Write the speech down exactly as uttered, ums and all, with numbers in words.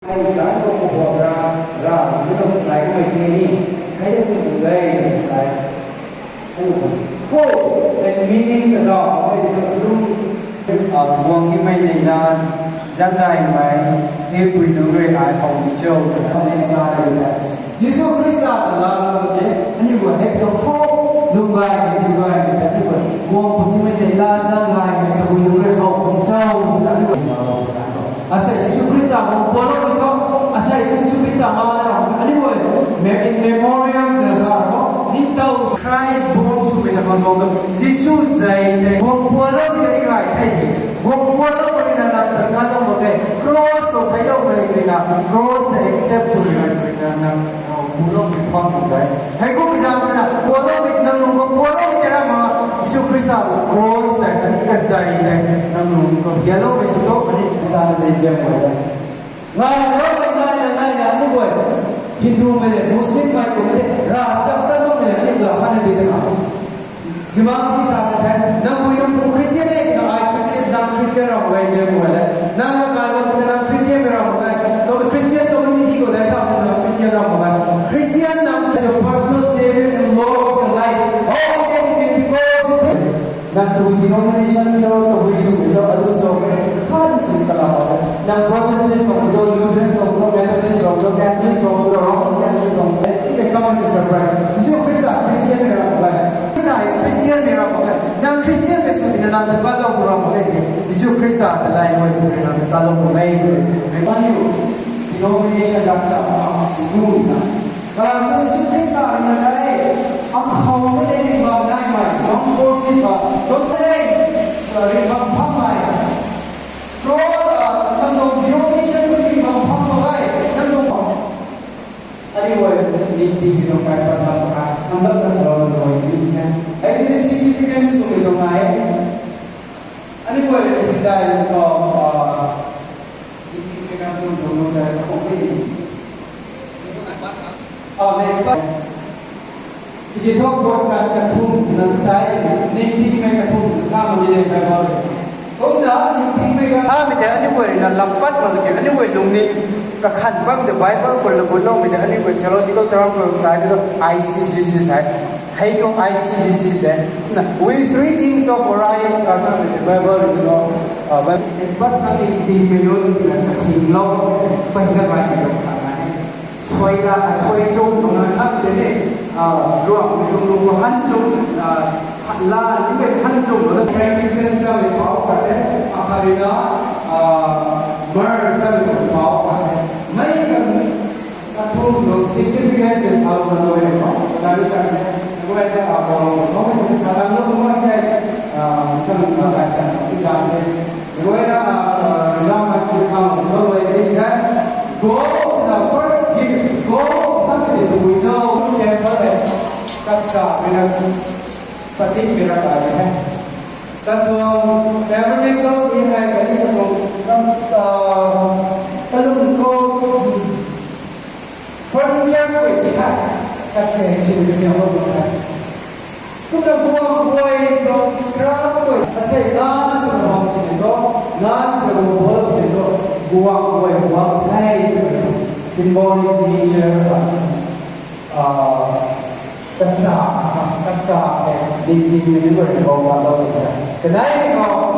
Hei kan ko ko ra ra ni to lai ko mai te ni. Hei ko ko dai sai. Ko ko and meaning ka za ko ko lu a wang ni mai nei na zan dai mai he pui nu rui ai hou ni cho. Next slide. Jisu Krista ta la la te ani ko hei to ko lung bai ni bai ni ta ni ko wang pui ni mai nei la zan dai mai ta pui nu rui hou ni cho ta ni ko. Asei Jisu Krista guang pualou ni ko, asei Jisu Krista ma na ra, ani guay, me-, in memoriam ta sa ko, ni tau Christ born swmei na kazang ta, Jisu zei tei guang pualou ni rai hei, guang pualou ni na na ta kalou ma ke, cross to theilou mei ni na, cross ta accept swmei na na na, pualou ni phang ni rai. Hei kum zang na, pualou ni nang nung ko pualou ni ra ma, Jisu Krista cross tei, kazei tei, nang nung ko pualou ni sw to, ani sa na de jam ko da. Ngai lou mei ngai na ngai na ni guay. Hindu mei le, Muslim mei kum le, ra siam ta mei le, ni la khan de de na. Jimang ni sa ta the, nang pui nang pu Christian e, na ai Christian, nang Christian ra mei je ko le. Nang na kai lo na nang Christian mei ra mei. To Christian community ko le ta nang Christian ra mei. Christian nang is your personal savior and Lord of your life. All things can be possible. Nang tabui denomination cho, tabui sw cho, adu cho, khan si kala ho. Nang Protestant kong do, Lutheran kong do, Methodist kong do, Catholic kong do, Roman Catholic kong do. It becomes a surprise. Jisu Krista Christian ni ra mei. Krista Christian ni ra mei. Nang Christian ni sw ni nang ta kalou ra mei. Jisu Krista ta lai mei ni nang ta kalou mei. Mei pa ni denomination rak sa ma si du na. Kalam tu Jisu Krista rui na sa e, akhou na de ringbam nai mai, don't forfeit ba, don't say, ringbam pham mai. Pro, ah, nang tuang denomination rui ringbam pham ba gai, nang tuang. Anyway, ni ti ki tuang kai pat lam ka, samdap na sa lam na oi ni ni. Ai ni significance tu ki tuang ai. Anyway, ni ti dai ko, ah, ni ti ki tuang tuang dai ko ni. Ah, nei pat. Tiki thok buat kan kathum na sai, ningtingmei kathum na sa ma mi le Bible. Kumna ningtingmei ka. Ah, mi te anyway na lampat ma ke, anyway lungning kakhan bam de Bible ko le ko lo mi te anyway theological term ko sai de I C G C sai. Hei tuang I C G C de. Na, we three kings of Orion sa sa mi te Bible ko. Ah, Bible. Pat na ningtingmei lun na kasing lo, pai na bai ni lo ka na. Suai la, suai chung, nung na thak de ni, ah, luang mi lung lung han chung, ah, la, ni mei han chung, na frankincense sa mei pau ka de, akharina, ah, myrrh sa mei pau ka de. Mei kan, kathum lung significance de sa lung na loi pau, na ni ka de. Kuai de, ah, pau lung, pau lung, sa lung lung, kuai de, ah, kan, ah, kan sa, kan de. Ruina, ah, lam a si khang lo loi ni the. Gold na first gift, gold tham ni tu cho temple e. Katsa mina patik mina ka ni the. Katuang tabernacle ni hai kani katuang, ah, kalung ko, furniture ko ni hai. Katse si ni si ho ni hai. Kumna guang guay tuang kra guay, asei na sw na bam si ni to, na sw na bam si ni to, guang guay guang thei, symbolic nature, ah, katsa, katsa, eh, ding ding ni guay guang guang lo. Kadai ko,